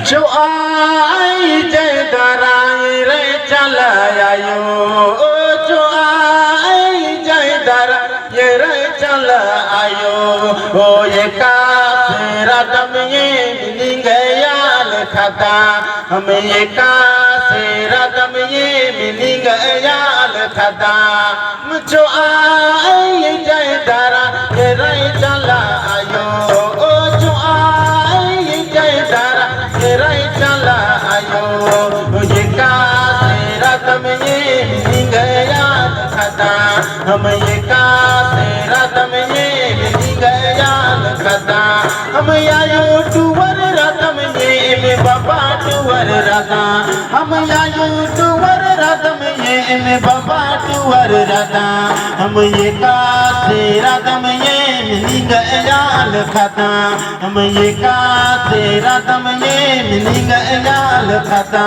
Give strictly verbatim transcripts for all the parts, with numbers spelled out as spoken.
चोआई जय दरा एरई चला आयो, ओ चोआई जय दरा एरई चला आयो, ओ एकासे रअदम एम निंग्है आल ख़द्दा, हम एकासे रअदम एम निंग्है आल ख़द्दा। चोआई जय दरा एरई चला आयो, ओ चोआई जय दरा एरई चला आयो, एकासे रअदम एम निंग्है आल ख़द्दा, हम एकासे रअदम एम निंग्है आल ख़द्दा। हम आयो टुअर रअदम एम बबा टुअर रअदम, हम आयो टुअर रअदम एम बबा टुअर रअदम, हम एकासे रअदम एम निंग्है आल ख़द्दा, हम एकासे रअदम एम निंग्है आल ख़द्दा।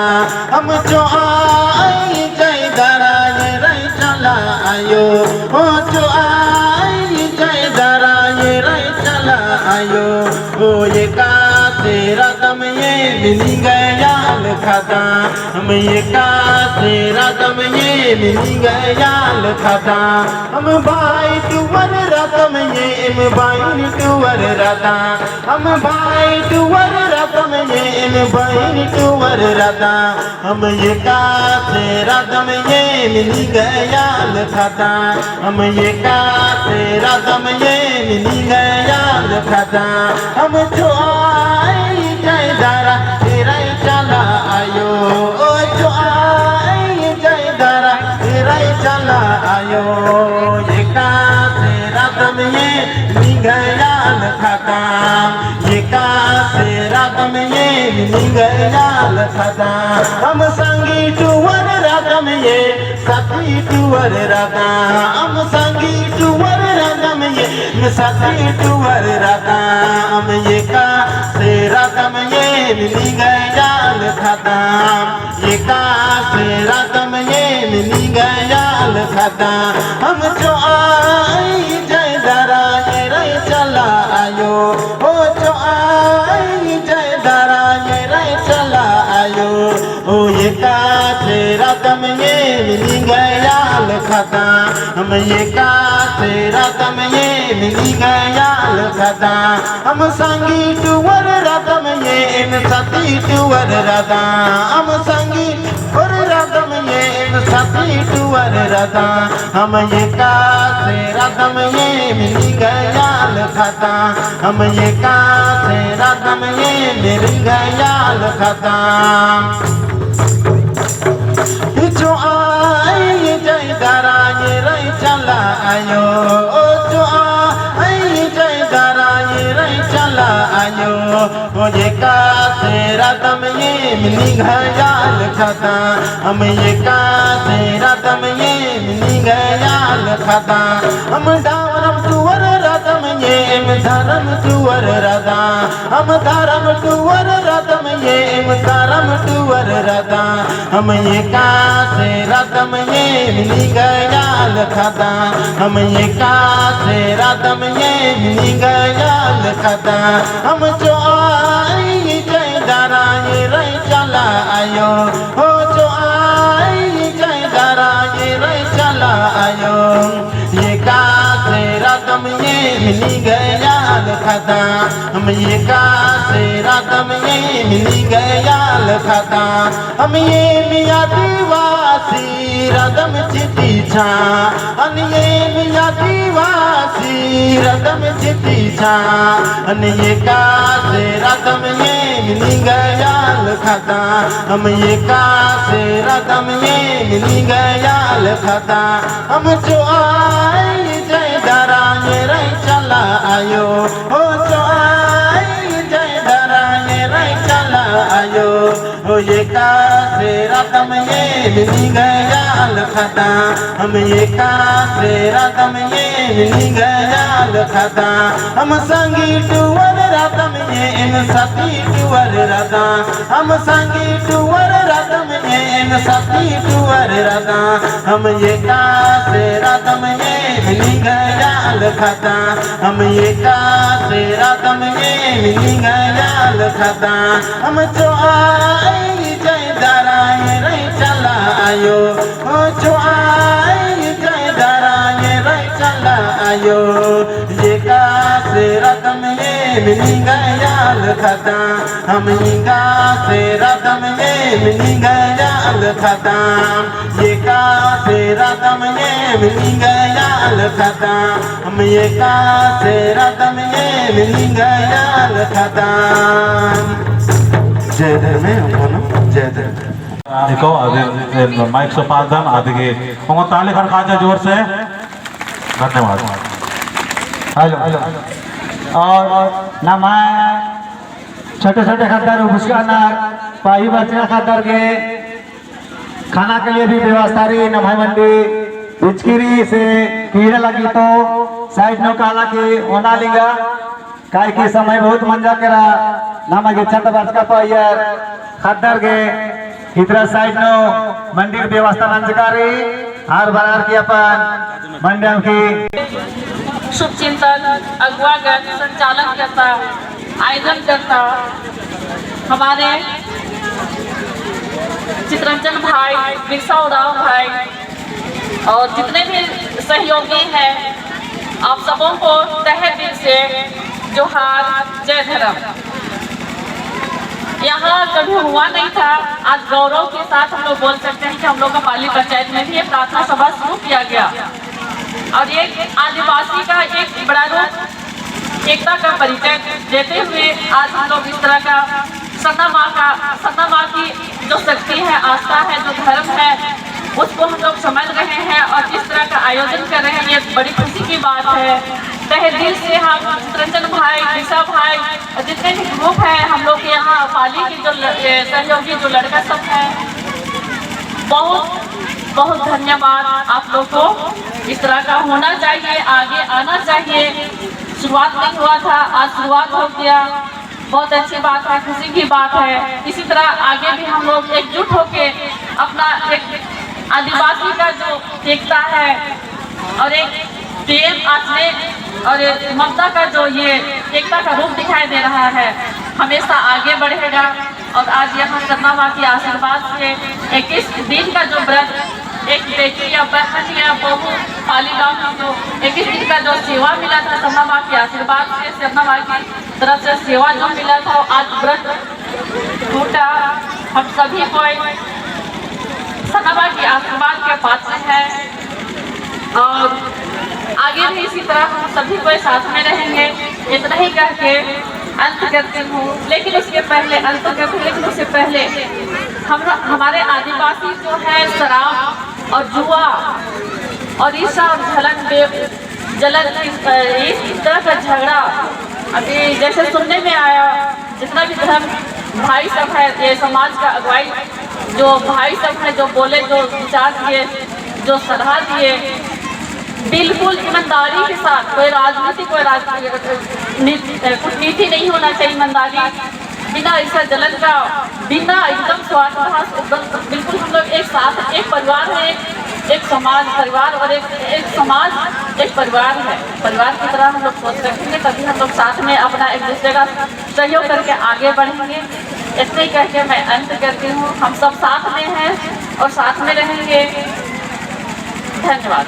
हम चोआई जय दरा एरई चला आयो, ओ चोआई जय दरा एरई चला आयो, ओ एकासे रअदम एम निंग्है आल ख़द्दा, हम एकासे रअदम एम निंग्है आल ख़द्दा। हम भाई टुअर रअदम एम बहिन टुअर रअदम, हम भाई टुअर रअदम एम बहिन टुअर रअदम, हम एकासे रअदम एम निंग्है आल ख़द्दा, हम एकासे रअदम एम निंग्है आल ख़द्दा। हम चोआई जय दरा एरई चला आयो, ओ चोआई जय दरा एरई चला आयो, एकासे रअदम एम निंग्है आल ख़द्दा, एकासे रअदम एम निंग्है आल ख़द्दा। हम संगी टुअर रअदम एम साथी टुअर रअदम, हम संगी टुअर रअदम एम साथी टुअर रअदम, एकासे रअदम एम निंग्है आल ख़द्दा, एकासे रअदम एम निंग्है आल ख़द्दा। हम चोआई जय दरा एरई चला आयो, ओ चोआई जय दरा एरई चला आयो, ओ एकासे रअदम एम निंग्है आल ख़द्दा, हम एकासे रअदम एम निंग्है आल ख़द्दा। हम संगी टुअर रअदम एम साथी टुअर रअदम, हम संगी टुअर रअदम एम साथी टुअर रअदम, हम एकासे रअदम एम निंग्है आल ख़द्दा, हम एकासे रअदम एम निंग्है आल ख़द्दा। चोआई जय दरा एरई चला आयो, ओ चोआई जय दरा एरई चला आयो, ओ एकासे रअदम एम निंग्है आल ख़द्दा, हम एकासे रअदम एम निंग्है आल ख़द्दा। हम धरम टुअर रअदम एम धरम टुअर रअदम, हम धरम टुअर रअदम एम धरम टुअर रअदम, हम एकासे रअदम एम निंग्है आल ख़द्दा, हम एकासे रअदम एम निंग्है आल ख़द्दा। हम चोआई जय दरा एरई चला आयो, ओ चोआई जय दरा एरई चला आयो, एकासे रअदम एम निंग्है आल ख़द्दा, हम एकासे रअदम एम निंग्है आल ख़द्दा। हम एम आदिवासी रअदम चिती छाँड़, हम एम आदिवासी रअदम चिती छाँड़, हम एकासे रअदम एम निंग्है आल ख़द्दा, हम एकासे रअदम एम निंग्है आल ख़द्दा। हम चोआई जय दरा एरई चला आयो, ओ चोआई जय दरा एरई चला आयो, ओ एकासे रअदम एम निंग्है आल ख़द्दा, हम एकासे रअदम एम निंग्है आल ख़द्दा। हम संगी टुअर रअदम एम साथी टुअर रअदम, हम संगी टुअर रअदम एम साथी टुअर रअदम, हम एकासे रअदम एम निंग्है अलखता, हम एकासे रअदम एम निंग्है अलखता, हम चोआई जय दरा एरई चला आयो, ओ चोआई जय दरा एरई चला आयो, एकासे रअदम एम निंग्है अलखता, हम एकासे रअदम एम निंग्है अलखता। एकासे रअदम एम निंग्है अलखता, हम एकासे रअदम एम निंग्है अलखता। जय धर्मे, जय धर्मे। देखो, अभी, ए, माइक सौंपादन, अदिगे, ओंगो ताली खरखाचा जोर से। धन्यवाद। हेलो, हेलो। और नम्है छोटे-छोटे ख़द्दर उबुसका नर, पाही बरचका ख़द्दर गे खाना के लिए भी व्यवस्था रई, नम्है मंडी बिचकी रई से कीड़ा लगी तो side नू काला की ओना लिंगा, काहे कि समय बहुत मंजा केरा, नमा गे छत बरचका तो अइयर ख़द्दर गे इतरा side नू मंडी की व्यवस्था नंजका रई, आर बरार की अपन मंडी की शुभ चिंतन अगुवागण संचालन करता, आयोजन करता हमारे चितरंजन भाई, बिरसा उराँव भाई और जितने भी सहयोगी हैं, आप सबों को तहे दिल से जोहार, जय धर्म। यहाँ कभी हुआ नहीं था, आज गौरव के साथ हम लोग बोल सकते हैं कि हम लोग का पाली पंचायत में भी ये प्रार्थना सभा शुरू किया गया। और ये आदिवासी का एक बड़ा रूप, एकता का परिचय देते हुए आज हम लोग इस तरह का सरना माँ का, सरना माँ की जो शक्ति है, आस्था है, जो धर्म है, उसको हम लोग समझ रहे हैं और इस तरह का आयोजन कर रहे हैं, ये बड़ी खुशी की बात है। तहे दिल से हम चितरंजन भाई, बिरसा भाई और जितने भी group हैं, हम लोग के यहाँ पाली के जो ल-, ये सहयोगी जो लड़का सब हैं, बहुत बहुत धन्यवाद आप लोग को। इस तरह का होना चाहिए, आगे आना चाहिए। शुरुआत नहीं हुआ था, आज शुरुआत हो गया, बहुत अच्छी बात है, खुशी की बात है। इसी तरह आगे भी हम लोग एकजुट होके अपना एक आदिवासी का जो एकता है और एक प्रेम, आत्मीय और एक ममता का जो ये एकता का रूप दिखाई दे रहा है, हमेशा आगे बढ़ेगा। और आज यहाँ सरना माँ के आशीर्वाद से इक्कीस दिन का जो व्रत, एक बेटी या बहन या बहू पाली गाँव की जो इक्कीस दिन का जो सेवा मिला था सरना माँ के आशीर्वाद से, सरना माँ की तरफ से सेवा जो मिला था, आज व्रत टूटा। हम सभी कोई सरना माँ के आशीर्वाद के पात्र हैं और आगे भी इसी तरह हम सभी कोई साथ में रहेंगे। इतना ही कह के अंत करती हूँ, लेकिन उसके पहले, अंत करती हूँ, लेकिन उससे पहले हम, हमारे आदिवासी जो है शराब और जुआ और ईर्ष्या और जलन बे-, जलन इस, इस तरह का झगड़ा अभी जैसे सुनने में आया, जितना भी धर्म भाई सब है, ये समाज का अगुवाई जो भाई सब है, जो बोले, जो विचार दिए, जो सलाह दिए, बिल्कुल ईमानदारी के साथ, कोई राजनीति, कोई राज-, नीति, कूटनीति नहीं होना चाहिए, ईमानदारी, बिना ईर्ष्या जलन का, बिना एकदम स्वार्थ भाव, एकदम बिल्कुल हम लोग एक साथ, एक परिवार है, एक, एक समाज परिवार और एक, एक समाज एक परिवार है। परिवार की तरह हम लोग सोच रखेंगे, तभी हम लोग साथ में अपना एक दूसरे का सहयोग करके आगे बढ़ेंगे। इतने ही कह के मैं अंत करती हूँ। हम सब साथ में हैं और साथ में रहेंगे। धन्यवाद।